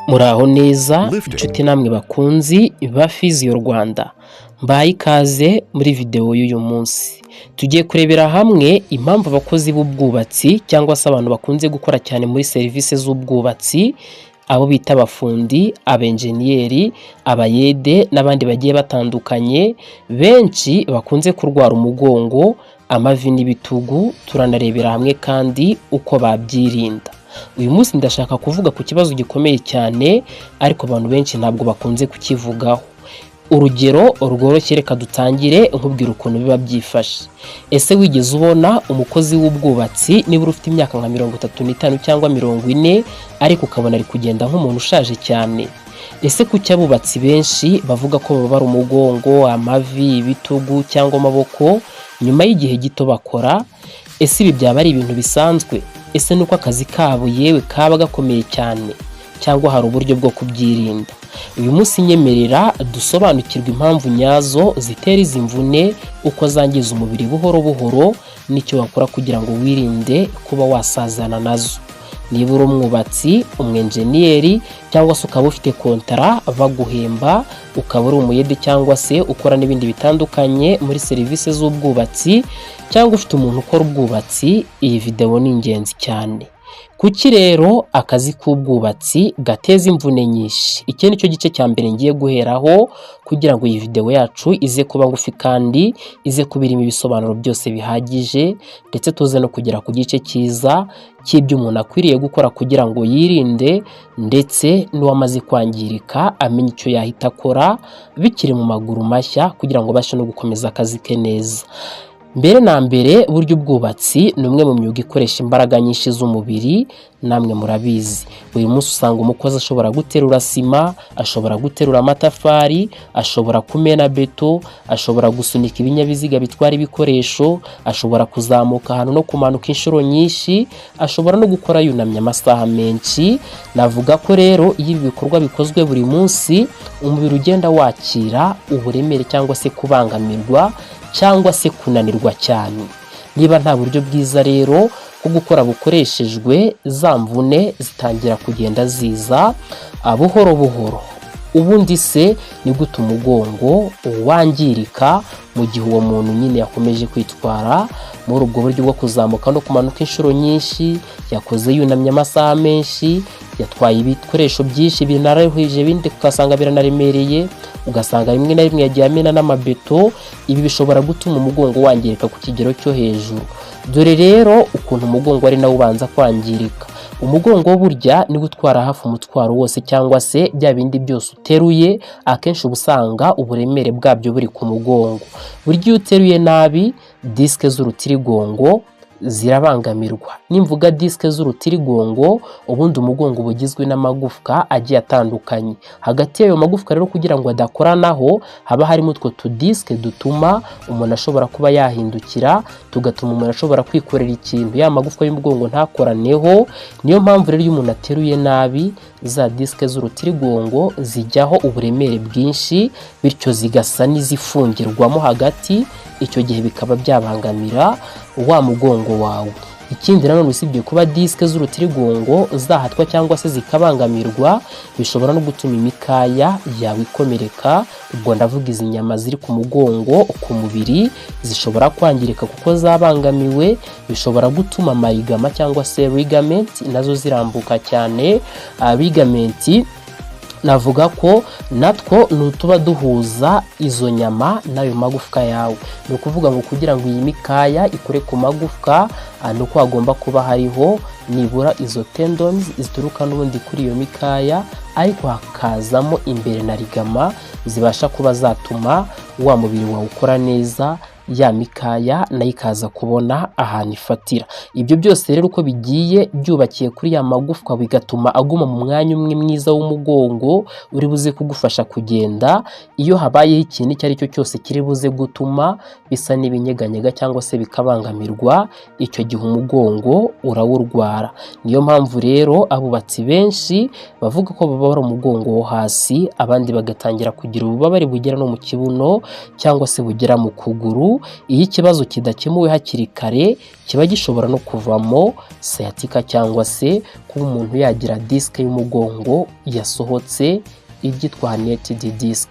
Muraho neza inshuti namwe bakunzi ba Physio Rwanda, mbahaye ikaze muri videwo y'uyu munsi. Tugiye kurebera hamwe impamvu abakozi b'ubwubatsi cyangwa se abantu bakunze gukora cyane muri serivisi z'ubwubatsi, abo bita abafundi, abenjeniyeri, abayede n'abandi bagiye batandukanye, benshi bakunze kurwara umugongo, amavi n'ibitugu. Turanarebera hamwe kandi uko babyirinda. Uyu munsi ndashaka kuvuga ku kibazo gikomeye cyane, ariko abantu benshi ntabwo bakunze kukivugaho. Urugero rworoshye, reka dutangire nkubwira ukuntu biba byifashe. Ese wigeze ubona umukozi w'ubwubatsi, nibura ufite imyaka nka 35 cyangwa 40, ariko ukabona ari kugenda nk'umuntu ushaje cyane? Ese kuki abubatsi benshi bavuga ko bababara umugongo, amavi, ibitugu cyangwa amaboko nyuma y'igihe gito bakora? Ese ibi byaba ari ibintu bisanzwe? Ese nuko akazi kabo yewe kaba gakomeye cyane, cyangwa hari uburyo bwo kubyirinda? Uyu munsi nyemerera dusobanukirwe impamvu nyazo zitera izi mvune, uko zangiza umubiri buhoro buhoro, n'icyo wakora kugira ngo wirinde kuba wasazana nazo. Niba uri umwubatsi, umwenjeniyeri, cyangwa se ukaba ufite kontara baguhemba, ukaba uri umuyede cyangwa se ukora n'ibindi bitandukanye muri serivisi z'ubwubatsi, cyangwa ufite umuntu ukora ubwubatsi, iyi videwo ni ingenzi cyane. Kuki rero akazi k'ubwubatsi gateza imvune nyinshi? Iki ni cyo gice cya mbere ngiye guheraho kugira ngo iyi videwo yacu ize kuba ngufi kandi ize kuba irimo ibisobanuro byose bihagije, ndetse tuze no kugera ku gice cyiza cy'ibyo umuntu akwiriye gukora kugira ngo yirinde, ndetse n'uwamaze kwangirika amenye icyo yahita akora bikiri mu maguru mashya kugira ngo abashe no gukomeza akazi ke neza. Mbere na mbere, burya ubwubatsi ni umwe mu myuga ikoresha imbaraga nyinshi z'umubiri, namwe murabizi. Buri munsi usanga umukozi ashobora guterura sima, ashobora guterura amatafari, ashobora kumena beto, ashobora gusunika ibinyabiziga bitwara ibikoresho, ashobora kuzamuka ahantu no kumanuka inshuro nyinshi, ashobora no gukora yunamye amasaha menshi. Navuga ko rero iyo ibi bikorwa bikozwe buri munsi, umubiri ugenda wakira uburemere cyangwa se kubangamirwa cyangwa se kunanirwa cyane. Niba nta buryo bwiza rero bwo gukora bukoreshejwe, za mvune zitangira kugenda ziza buhoro buhoro. Ubundi se ni gute umugongo wangirika mu gihe uwo muntu nyine yakomeje kwitwara muri ubwo buryo bwo kuzamuka no kumanuka inshuro nyinshi, yakoze yunamye amasaha menshi, yatwaye ibikoresho byinshi binaruhije, ibindi ugasanga biranaremereye, ugasanga rimwe na rimwe yagiye amena n'amabeto? Ibi bishobora gutuma umugongo wangirika ku kigero cyo hejuru. Dore rero ukuntu umugongo ari nawo ubanza kwangirika. Umugongo burya niwo utwara hafi umutwaro wose, cyangwa se bya bindi byose uteruye, akenshi uba usanga uburemere bwabyo buri ku mugongo. Burya iyo uteruye nabi, disike z'urutirigongo zirabangamirwa. Nimvuga disike z'urutirigongo, ubundi umugongo uba ugizwe n'amagufwa agiye atandukanye. Hagati y'ayo magufwa rero, kugira ngo adakoranaho, haba harimo utwo tudisike dutuma umuntu ashobora kuba yahindukira, tugatuma umuntu ashobora kwikorera ikintu, ya magufwa y'umugongo ntakoraneho. Niyo mpamvu rero iyo umuntu ateruye nabi, za disike z'urutirigongo zijyaho uburemere bwinshi, bityo zigasa n'izifungirwamo hagati. Icyo gihe bikaba byabangamira wa mugongo wawe. Ikindi nanone, usibye kuba disike z'urutirigongo zahatwa cyangwa se zikabangamirwa, bishobora no gutuma imikaya yawe ikomereka. Ubwo ndavuga izi nyama ziri ku mugongo, ku mubiri, zishobora kwangirika kuko zabangamiwe. Bishobora gutuma ama ligament cyangwa se ligament nazo zirambuka cyane. Ligament navuga ko natwo ni utuba duhuza izo nyama n'ayo magufwa yawe. Ni ukuvuga ngo kugira ngo iyi mikaya ikure ku magufwa, ni uko hagomba kuba hariho nibura izo tendons zituruka n'ubundi kuri iyo mikaya, ariko hakazamo imbere na ligament zibasha kuba zatuma wa mubiri wawe ukora neza, ya mikaya nayo ikaza kubona ahantu ifatira. Ibyo byose rero uko bigiye byubakiye kuri ya magufwa, bigatuma aguma mu mwanya umwe mwiza w'umugongo uri buze kugufasha kugenda. Iyo habayeho ikintu icyo ari cyo cyose kiri buze gutuma bisa n'ibinyeganyega cyangwa se bikabangamirwa, icyo gihe umugongo urawurwara. Niyo mpamvu rero abubatsi benshi bavuga ko bababara umugongo wo hasi, abandi bagatangira kugira ububabare bugera no mu kibuno cyangwa se bugera mu kuguru. gatatu, iyo ikibazo kidakemuwe hakiri kare, kiba gishobora no kuvamo sciatica cyangwa se kuba umuntu yagira disque y'umugongo yasohotse, ibyitwa herniated disc.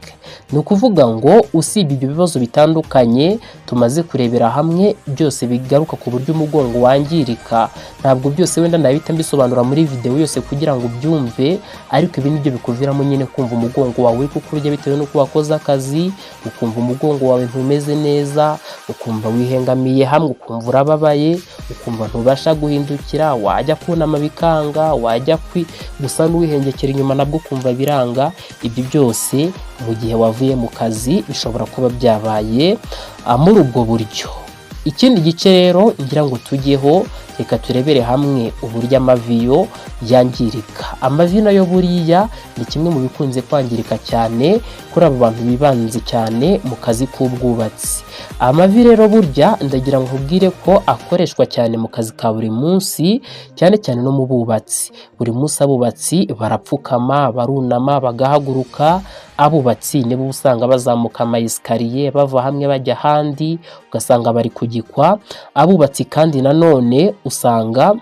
Ni ukuvuga ngo usibye ibyo bibazo bitandukanye tumaze kurebera hamwe byose bigaruka ku buryo umugongo wangirika, ntabwo byose wenda nabita mbisobanura muri videwo yose kugira ngo ubyumve, ariko ibi nibyo bikuviramo nyine kumva umugongo wawe uri kukurya bitewe n'uko wakoze akazi, ukumva umugongo wawe ntumeze neza, ukumva wihengamiye hamwe, ukumva urababaye, ukumva ntubasha guhindukira, wajya kunama bikanga, wajya gusa n'uwihengekera inyuma nabwo ukumva biranga. Ibyo byose mu gihe wavuye mu kazi bishobora kuba byabaye muri ubwo buryo. Ikindi gice rero ngira ngo tujyeho, reka turebere hamwe uburyo amavi yo yangirika. Amavi nayo buriya ni kimwe mu bikunze kwangirika cyane kuri abo bantu bibanze cyane mu kazi k'ubwubatsi. Amavi rero burya ndagira ngo nkubwire ko akoreshwa cyane mu kazi ka buri munsi, cyane cyane no mu bubatsi. Buri munsi abubatsi barapfukama, barunama, bagahaguruka. Abubatsi nibo usanga bazamuka ama escalier, bava hamwe bajya ahandi, ugasanga bari kugikwa. Abubatsi kandi nanone usanga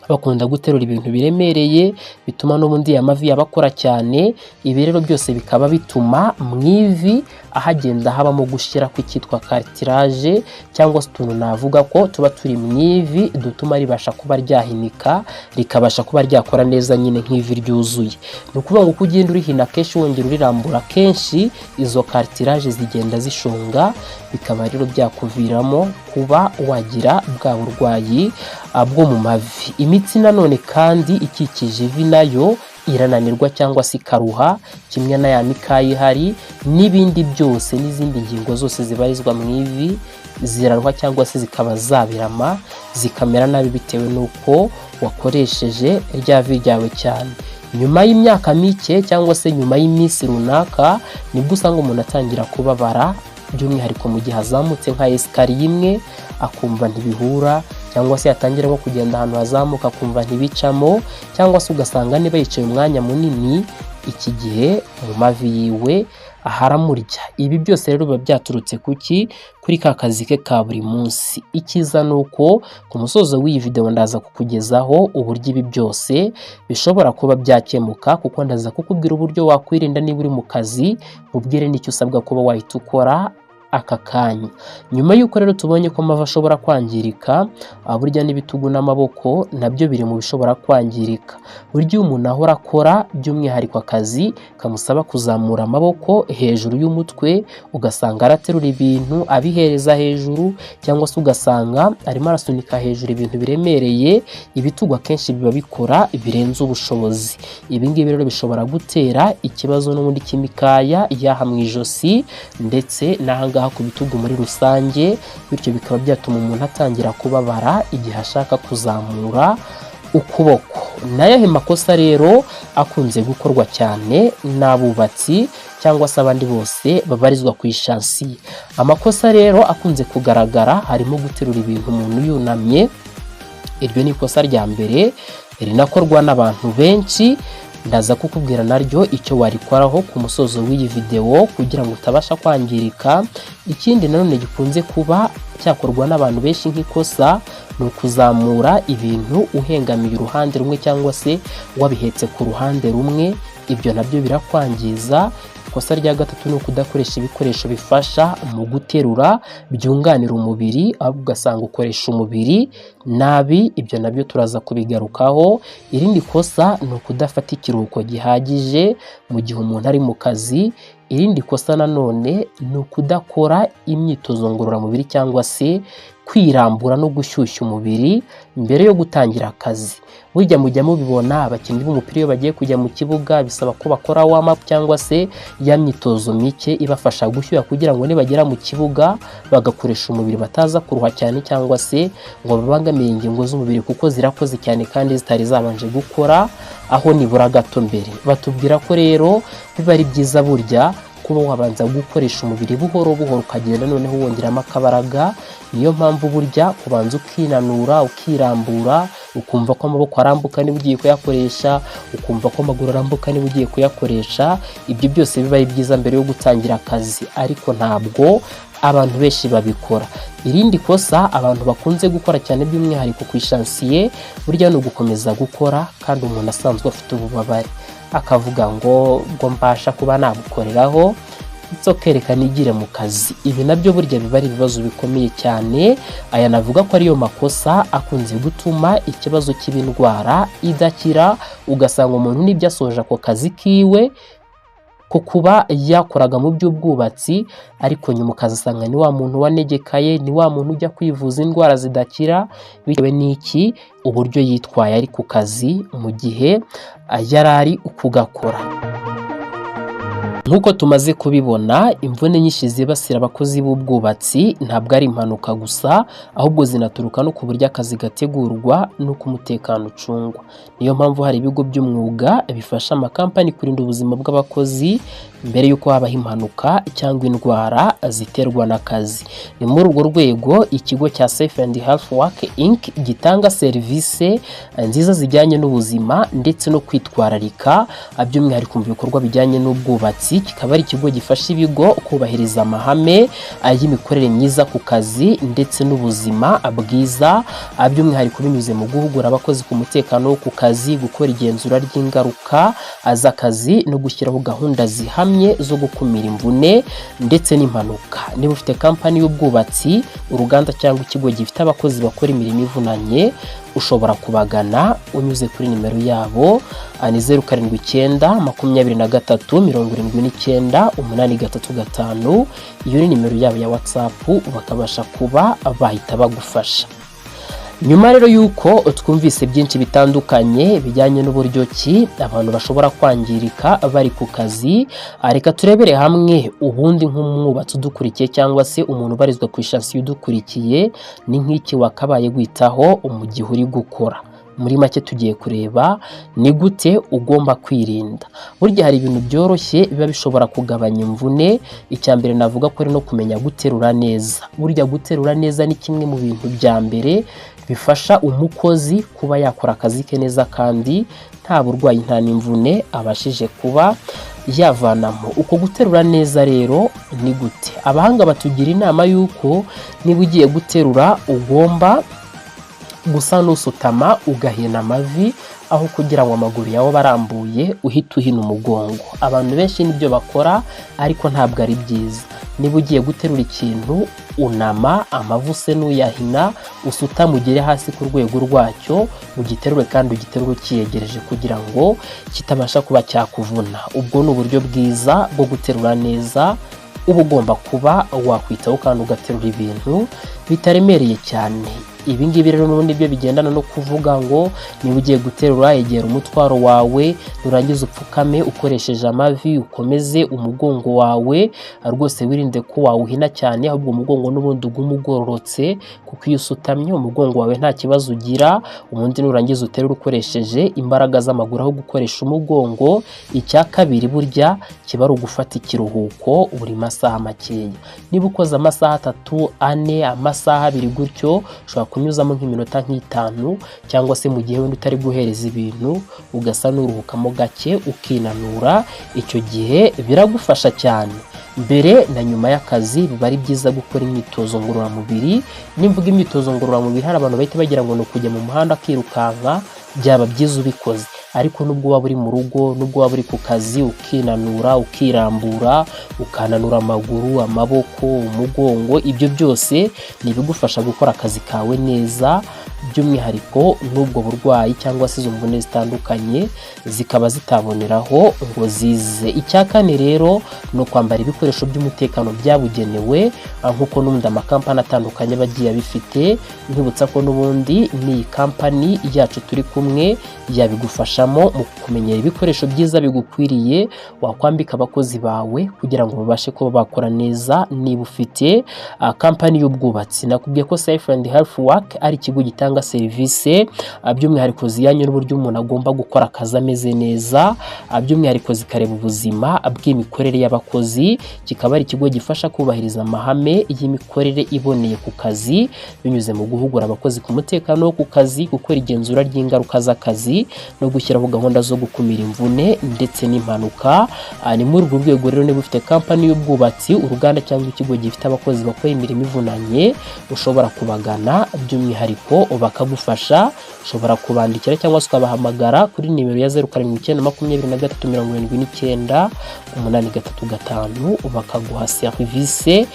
bakunda guterura ibintu biremereye, bituma n'ubundi amavi yaba akora cyane. Ibi rero byose bikaba bituma mu ivi ahagenda habamo gushyira kw'icyitwa cartilage, cyangwa se utuntu navuga ko tuba turi mu ivi dutuma ribasha kuba ryahinika, rikabasha kuba ryakora neza nyine nk'ivi ryuzuye. Ni ukuvuga ngo uko ugenda urihina kenshi, wongera urirambura kenshi, izo cartilage zigenda zishonga, bikaba rero byakuviramo kuba wagira bwa burwayi bwo mu mavi. Imitsi nanone kandi ikikije ivi nayo irananirwa cyangwa se ikaruha, kimwe na ya mikaya ihari n'ibindi byose, n'izindi ngingo zose zibarizwa mu ivi ziraruha cyangwa se zikaba zabirama, zikamera nabi bitewe n'uko wakoresheje rya vi ryawe cyane. Nyuma y'imyaka mike cyangwa se nyuma y'iminsi runaka, nibwo usanga umuntu atangira kubabara, by'umwihariko mu gihe azamutse nka escalier imwe akumva ntibihura, cyangwa se yatangira nko kugenda ahantu hazamuka akumva ntibicamo, cyangwa se ugasanga niba yicaye umwanya munini iki gihe mu mavi yiwe haramurya. Ibi byose rero biba byaturutse kuki? Kuri ka kazi ke ka buri munsi. Icyiza ni uko ku musozo w'iyi video ndaza kukugezaho uburyo ibi byose bishobora kuba byakemuka, kuko ndaza kukubwira uburyo wakwirinda niba uri mu kazi, nkubwire n'icyo usabwa kuba wahita ukora aka kanya. Nyuma y'uko rero tubonye ko amavi ashobora kwangirika, burya n'ibitugu n'amaboko nabyo biri mu bishobora kwangirika. Burya iyo umuntu ahora akora by'umwihariko akazi kamusaba kuzamura amaboko hejuru y'umutwe, ugasanga araterura ibintu abihereza hejuru, cyangwa se ugasanga arimo arasunika hejuru ibintu biremereye, ibitugu akenshi biba bikora birenze ubushobozi. Ibi ngibi rero bishobora gutera ikibazo n'ubundi cy'imikaya yaha mu ijosi ndetse n'aha ngaha ku bitugu muri rusange, bityo bikaba byatuma umuntu atangira kubabara igihe ashaka kuzamura ukuboko. Ni ayahe makosa rero akunze gukorwa cyane n'abubatsi cyangwa se abandi bose babarizwa ku i chantier? Amakosa rero akunze kugaragara harimo guterura ibintu umuntu yunamye. Iryo ni ikosa rya mbere rinakorwa n'abantu benshi. Ndaza kukubwira naryo icyo warikoraho ku musozo w'iyi videwo kugira ngo utabasha kwangirika. Ikindi nanone gikunze kuba cyakorwa n'abantu benshi nk'ikosa ni ukuzamura ibintu uhengamiye uruhande rumwe cyangwa se wabihetse ku ruhande rumwe. Ibyo nabyo birakwangiza. Ikosa rya gatatu ni ukudakoresha ibikoresho bifasha mu guterura byunganira umubiri, ahubwo ugasanga ukoresha umubiri nabi. Ibyo nabyo turaza kubigarukaho. Irindi kosa ni ukudafata ikiruhuko gihagije mu gihe umuntu ari mu kazi. Irindi kosa nanone ni ukudakora imyitozo ngororamubiri cyangwa se kwirambura no gushyushya umubiri mbere yo gutangira akazi. Burya mujya mubibona, abakinnyi b'umupira iyo bagiye kujya mu kibuga bisaba ko bakora warm up cyangwa se ya myitozo mike ibafasha gushyuha, kugira ngo nibagera mu kibuga bagakoresha umubiri bataza kuruha cyane cyangwa se ngo babangamire ingingo z'umubiri, kuko zirakoze cyane kandi zitari zabanje gukora aho nibura gato mbere. Batubwira ko rero biba ari byiza burya kuba wabanza gukoresha umubiri buhoro buhoro, ukagenda noneho wongeramo akabaraga. Niyo mpamvu burya kubanza ukinanura, ukirambura, ukumva ko amaboko arambuka niba ugiye kuyakoresha, ukumva ko amaguru arambuka niba ugiye kuyakoresha, ibyo byose biba ari byiza mbere yo gutangira akazi. Ariko ntabwo Abantu benshi babikora. Irindi kosa abantu bakunze gukora cyane, by'umwihariko ku ishansiye, burya ni ugukomeza gukora kandi umuntu asanzwe afite ububabare, akavuga ngo mbasha kuba nabukoreraho, kereka nigire mu kazi. Ibi nabyo burya biba ari ibibazo bikomeye cyane. Aya navuga ko ariyo makosa akunze gutuma ikibazo cy'indwara idakira, ugasanga umuntu nibyo asoje ako kazi kiwe ko kuba yakoraga mu by'ubwubatsi, ariko nyuma ukazasanga ni wa muntu wanegekaye, ni wa muntu ujya kwivuza indwara zidakira. Bitewe n'iki? Uburyo yitwaye ari ku kazi mu gihe yari ari kugakora. Nk'uko tumaze kubibona, imvune nyinshi zibasira abakozi b'ubwubatsi ntabwo ari impanuka gusa, ahubwo zinaturuka no ku buryo akazi gategurwa n'uko umutekano ucungwa. Niyo mpamvu hari ibigo by'umwuga bifasha amakampani kurinda ubuzima bw'abakozi mbere y'uko habaho impanuka cyangwa indwara ziterwa n'akazi. Ni muri urwo rwego ikigo cya Safe and Health Work Inc gitanga serivisi nziza zijyanye n'ubuzima ndetse no kwitwararika, by'umwihariko mu bikorwa bijyanye n'ubwubatsi. Kikaba ari ikigo gifasha ibigo kubahiriza amahame y'imikorere myiza ku kazi ndetse n'ubuzima bwiza, by'umwihariko binyuze mu guhugura abakozi ku mutekano wo ku kazi, gukora igenzura ry'ingaruka z'akazi no gushyiraho gahunda zihamye zo gukumira imvune ndetse n'impanuka. Niba ufite kampani y'ubwubatsi, uruganda cyangwa ikigo gifite abakozi bakora imirimo ivunanye, ushobora kubagana unyuze kuri nimero yabo, ni 0792397835. Iyo ni nimero yabo ya WhatsApp, bakabasha kuba bahita bagufasha. Nyuma rero y'uko twumvise byinshi bitandukanye bijyanye n'uburyo ki abantu bashobora kwangirika bari ku kazi, reka turebere hamwe ubundi nk'umwubatsi udukurikiye cyangwa se umuntu ubarizwa ku ishansiye udukurikiye, ni nk'iki wakabaye witaho mu gihe uri gukora? Muri make, tugiye kureba ni gute ugomba kwirinda. Burya hari ibintu byoroshye biba bishobora kugabanya imvune. Icya mbere navuga ko ari no kumenya guterura neza. Burya guterura neza ni kimwe mu bintu bya mbere bifasha umukozi kuba yakora akazi ke neza kandi nta burwayi, nta n'imvune abashije kuba yavanamo. Uko guterura neza rero ni gute? Abahanga batugira inama y'uko niba ugiye guterura ugomba gusa n'usutama, ugahina amavi, aho kugira ngo amaguru yawe abe arambuye uhite uhina umugongo. Abantu benshi nibyo bakora, ariko ntabwo ari byiza. Niba ugiye guterura ikintu, unama amavi use n'uyahina, usutame ugere hasi ku rwego rwacyo, ugiterure kandi ugiterure ukiyegereje kugira ngo kitabasha kuba cyakuvuna. Ubwo ni uburyo bwiza bwo guterura neza uba ugomba kuba wakwitaho, kandi ugaterura ibintu bitaremereye cyane. Ibi ngibi rero n'ubundi byo bigendana no kuvuga ngo niba ugiye guterura, egera umutwaro wawe, nurangiza upfukame ukoresheje amavi, ukomeze umugongo wawe rwose, wirinde ko wawuhina cyane, ahubwo umugongo n'ubundi ugume ugororotse, kuko iyo usutamye umugongo wawe nta kibazo ugira. Ubundi nurangiza uterure ukoresheje imbaraga z'amaguru aho gukoresha umugongo. Icya kabiri burya kiba ari ugufata ikiruhuko buri masaha makeya. Niba ukoze amasaha 3, 4, amasaha 2 gutyo, ushobora kunyuzamo nk'iminota nk'itanu, cyangwa se mu gihe wenda utari guhereza ibintu, ugasa n'uruhukamo gake, ukinanura. Icyo gihe biragufasha cyane. Mbere na nyuma y'akazi biba ari byiza gukora imyitozo ngororamubiri. Nimvuga imyitozo ngororamubiri, hari abantu bahita bagira ngo ni ukujya mu muhanda akirukanka. Byaba byiza ubikoze, ariko nubwo waba uri mu rugo, nubwo waba uri ku kazi, ukinanura, ukirambura, ukananura amaguru, amaboko, umugongo, ibyo byose ni ibigufasha gukora akazi kawe neza, by'umwihariko n'ubwo burwayi cyangwa se izo mvune zitandukanye zikaba zitaboneraho ngo zize. Icya kane rero ni ukwambara ibikoresho by'umutekano byabugenewe, nk'uko n'ubundi amakampani atandukanye aba agiye abifite. Nkwibutsa ko n'ubundi n'iyi kampani yacu turi kumwe yabigufashamo mu kumenyera ibikoresho byiza bigukwiriye wakwambika abakozi bawe kugira ngo babashe kuba bakora neza. Niba ufite kampani y'ubwubatsi, nakubwiye ko Safe and Health Work ari ikigo gitanga serivisi nziza zijyanye n'ubuzima ndetse no kwitwararika. zitanga serivisi, by'umwihariko zijyanye n'uburyo umuntu agomba gukora akazi ameze neza, by'umwihariko zikareba ubuzima bw'imikorere y'abakozi. Kikaba ari ikigo gifasha kubahiriza amahame y'imikorere iboneye ku kazi binyuze mu guhugura abakozi ku mutekano wo ku kazi, gukora igenzura ry'ingaruka z'akazi no gushyiraho gahunda zo gukumira imvune ndetse n'impanuka. Ni muri urwo rwego rero, niba ufite kampani y'ubwubatsi, uruganda cyangwa ikigo gifite abakozi bakora imirimo ivunanye, ushobora kubagana by'umwihariko bakagufasha. Ushobora kubandikira cyangwa se ukabahamagara kuri nimero ya 0792379835, bakaguha serivisi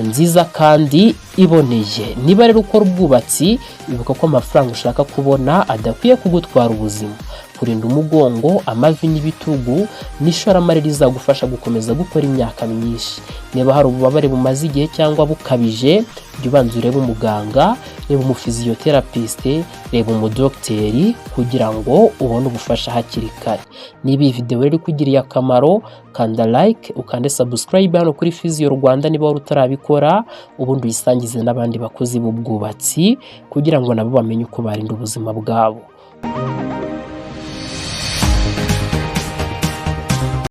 nziza kandi iboneye. Niba rero ukora ubwubatsi, ibuka ko amafaranga ushaka kubona adakwiye kugutwara ubuzima. Kurinda umugongo, amavi n'ibitugu ni ishoramari rizagufasha gukomeza gukora imyaka myinshi. Niba hari ububabare bumaze igihe cyangwa bukabije, jya ubanza urebe umuganga, reba umuphysiotherapist, reba umudogiteri kugira ngo ubone ubufasha hakiri kare. Niba iyi videwo rero ikugiriye akamaro, kanda like, ukande subscribe hano kuri Physio Rwanda niba wari utarabikora, ubundi uyisangize n'abandi bakozi b'ubwubatsi kugira ngo nabo bamenye uko barinda ubuzima bwabo.